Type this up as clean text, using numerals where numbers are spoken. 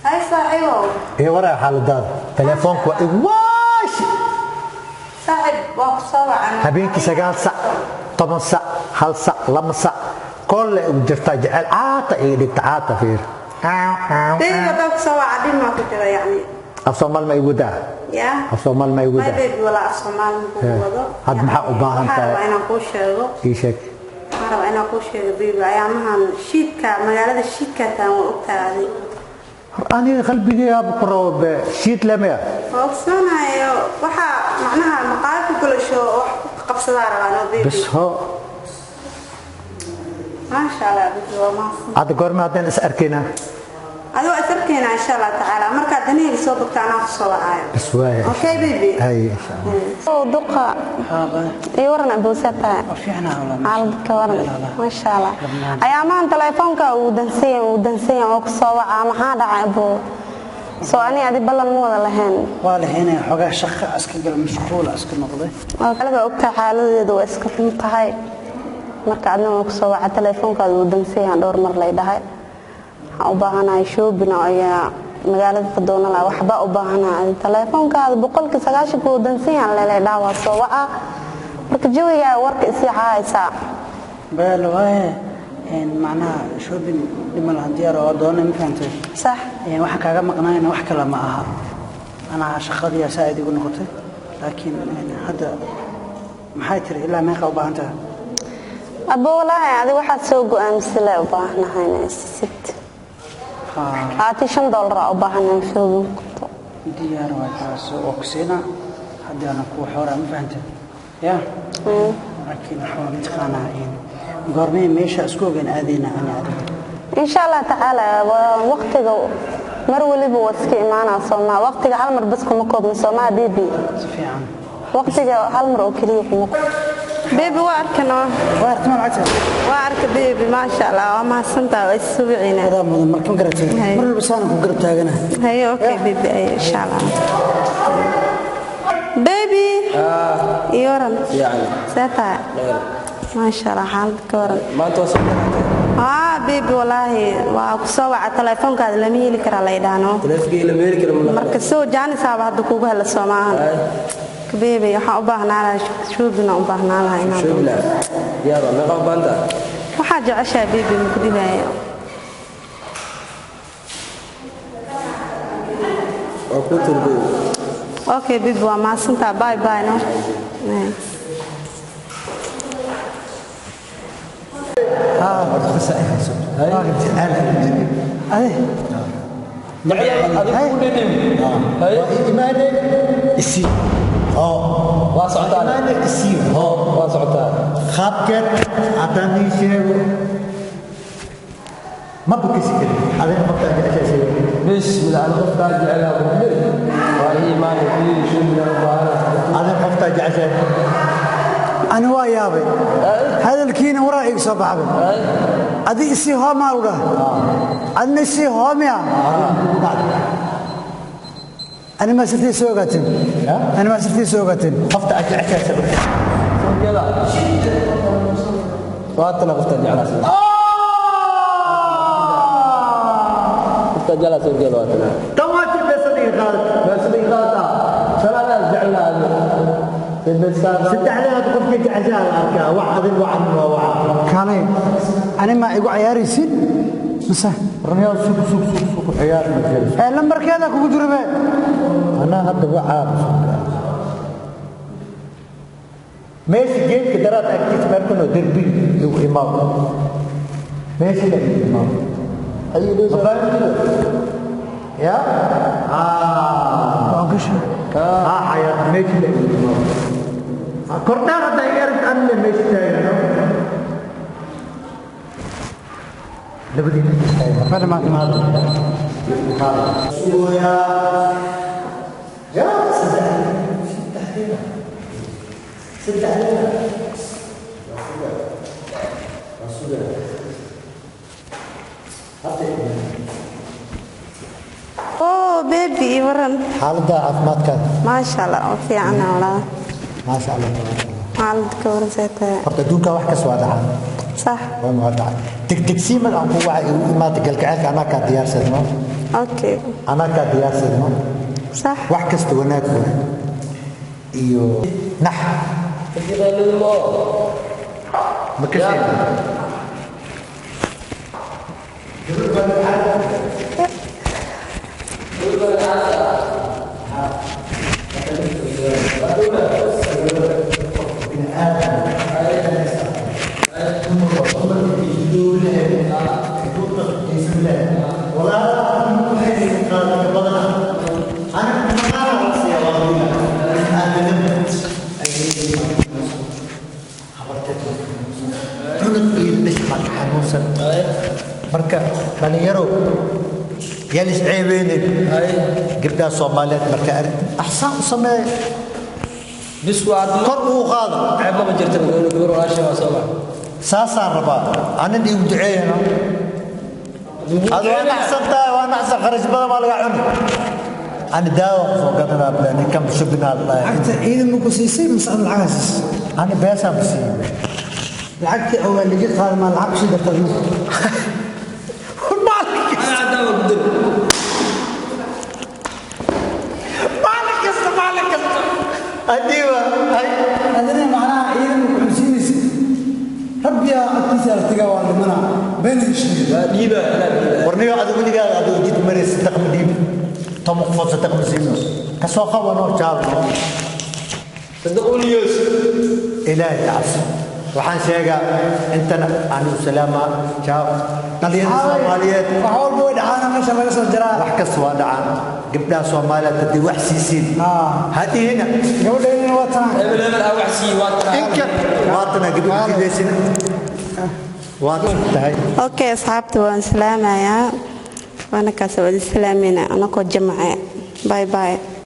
Hay saaxiibow. Iyo waraa xaaladaada telefoonku waa iwaash. Saaxiib, waa ku soo wacan. Habeenkii 9 sac, 10 sac, 1 sac, 2 sac kolle u jirtaa jecel caata iyo dhigta caata fiir. Baby, haddaan ku soo waca dhib maa ku jira yacni? Af Soomaal ma igu daa? Ya. Af Soomaal ma igu My daa? baby, walaa af Soomaali ma kugu wado. Had maxaa u baahan Waxaan tahay? rabaa inaan kuu sheego. Ii sheeg. Waxaan rabaa inaan kuu sheego, baby, ayaamahan shiidka magaalada shiidka taan waa ogtahay. Aniga qalbigaygaaba ku rabo be shiid lemea. Waa ogsoonayo, waxaa macnaha maqaayad ku galasho oo wax ku qabsadaa rabaa no baby. Bas ho. Maasha Allah, baby, waa mahadsan. Hadda goorma haddaan is arkaynaa? Adigo is arkaynaa insha Allah tacaala markaad danahayga soo bogto anaa ku soo wacaayo. Bas waaya. Okay, baby. Hay, insha Allah. Oo duqa. Ii waran, abuusaa tahay? Xaaladka waran? Maasha Allah. Ayaamahan telefoonka uu dansan yahay, uu dansan yahay oo ku soo wacaa. Maxaa dhacay, abuu? Soo ani adi ballan ma wada lahayn? Waa la heenaya, xogaa shaqa iska gal, mashquula iska noqday. Waa kalaba ogtahay, xaaladeedu waa iska xun tahay. Marka adna waa ku soo waca, telefoonkaada uu dansan yahay dhowr mar lay dhahay. Waxaan u baahanahay shopping ayaa magaalada ka doonan lahaa, waxba u baahanahay. Telefoonkaada 90% wuu dansan yahay lelay dhaha, waa soo waca. Marka jawigaa warka isii haysaa. Beel waaye, macnaha shopping dhima lahan, diyaar oo doonay, ma fahantay? Sax. Waxaan kaaga maqnaayna wax kale ma aha, anaa shaqadii saa'id igu noqotay, laakiin hadda maxay tiri, ilaa meeqa u baahan tahay? Abbo, walaahi adi waxaad soo go'aamsi le u baahanahay inaa isisid. Aati $5 aa u baahanahay shopping kuto. Diyaar waay, taas oo ku siinaa haddaana kuu xooraa, ma fahantay ya? Laakiin waxaa mataqaanaa goormee meesha isku ogaan aadayna ani adiga? Insha Allah tacaala waa waqtiga mar waliba waad iska imaanaa soomaa. Waqtiga hal mar bas kuma koobna soomaa, baby? Si fiican. Waqtiga hal mar oo keliya kuma. Baby, waa arkano. Waa aragtay lacagta? Waa arka, baby, maasha Allah, waa mahadsantahay, waa isuwiciina. Adaa mudan, marka ma garatay? Hay. Mar walba saana ku garab taagana. Haye, okay baby, aye, insha Allah. Baby, iyo waran? Fiican. See tahay? Maasha Allah, xaalad ka waran? Maanta waa soo dheeraatay. Aa baby, walaahi waa ku soo waca, telefoonkaada lama heli karaa la idhaano. Taleefankii lama heli karo ma? Marka soo jaanisaaba hadda kugu hela soomaahan. Baby, waxaan u baahnaa lahaa shopping, u baahnaa lahaa inaan. Shopping diyaar waa, meeqa u baahan tahay? Waxaa jeceshahay, baby, ma ku dhibaayo. Waa kuu turbay. Okay baby, waa mahadsantaa, bye bye no. Ade. Adiga ku dhidhim. Imaane isii oo. Waa socotaa. Imaane isii oo. Waa socotaa. Qaabkeed haddaan ii sheego ma bukisi karin, adina qoftaa jeceshaa sheegay. Bismillah, ana qofkaa jecelaa ku dhidhim waa ii imaanay kuyiri shopping u baahana. Adina qoftaa jeceshaa. Ani waa yaabay, hadalkiina waraa iga soo baxday. Adi isii hoomaa u dhaha, adna isii hoomiya. Ani maa sirtii soo ogaateen? Ani maa sirtii soo ogaateen? Qofta aad jeceshaa sheegay. Sawirkeeda waa tana, qoftaa jecelaa, qoftaa jecelaa sawirkeeda waa tana. Tamaati beesadii qaad. Beesadii qaata salaadaas jecelaa saddexdaad qofka jeceshaa la arkaa, wax adin wacan waa waca. Kaalay, ani maa igu cayaaraysid mise? Runyaa, sug sug sug sug, ciyaar ma jiro. Ee lambarkeeda kugu jiro be. Anaa hadda wacaa meesha geedka daraad agtiisa meelkunoo derbi igu imaaw, meesha la igu imaaw. Ma fahamtida ya? Waan gashay. Haa, xayaat, meesha la igu imaaw kordhaan hadda iga aragta anle meesha taagano labadiina. Ya, saddexdiina, saddexdiina. Waa sugaa hadda. Oh baby, ii waran? Xaaladda caafimaadkaada? Maasha Allah, oo fiican walaa. Maasha Allah, tabaaraka Allah. Xaalad ka waran, see tahay? Horta adduunka wax kas waa dhacaa. Sax. Waa dhacay, degdegsiimad aan ku wacay igu imaata galgaceelka anaa kaa diyaarsadno. Okay. Anakaa diyaarsadno. Sax. Wax kasta wanaag waay iyo nax ma ka sheegin. Marka dhalinyaro yaan is ceebeynin gabdhaha Soomaaliyeed marka axsaan u sameeya bis waa kor ugu qaada. Ceeb ma jirto gabar walaasha waa soo saasaan rabaa anan igu duceeyno adu waa naxsan tahay, waa naxsan, kharash badan baa laga cuni. Ani daawa soo gadanaa bla ninkan shubinaa la Lacagta ciidan ma ku siisay mise aad lacag siisay? Ani beesaan ku siiyey. Lacagta oo waa laga qaaday, ma lacag kusii dartay? Maalin kasta adiwa Adina macnaha ciidan ma ku siinaysa, rabbiyaa agtiisa artiga waa dhimanaa been heshiiyo. Waa dhiiba anaa dhiiba. Warniyo adigu weligaada adigu jid maraysa taqma dhiibi 10 qofood saddeq ma siino kasoo qabanoo jaalno. Saddeq uliyoos. Ilaahay cabsi. Waxaan sheegaa intana anigu salaama jaab dhalinyarada Soomaaliyeed. Wax walba way dhacaana, meesha laga soo jaraa. Wax kasta waa dhacaan. Gabdhaha Soomaaliyeed haddii wax siisiin hadhihina gabadheynina waa tanaa Hebel hebel aa wax sii waa taraa. Inka waatana gabadha jiidaysin waad tahay. Okay, asxaabta waan salaamayaa, waana kaas wada salaamayna anakoo jamace. Bye bye.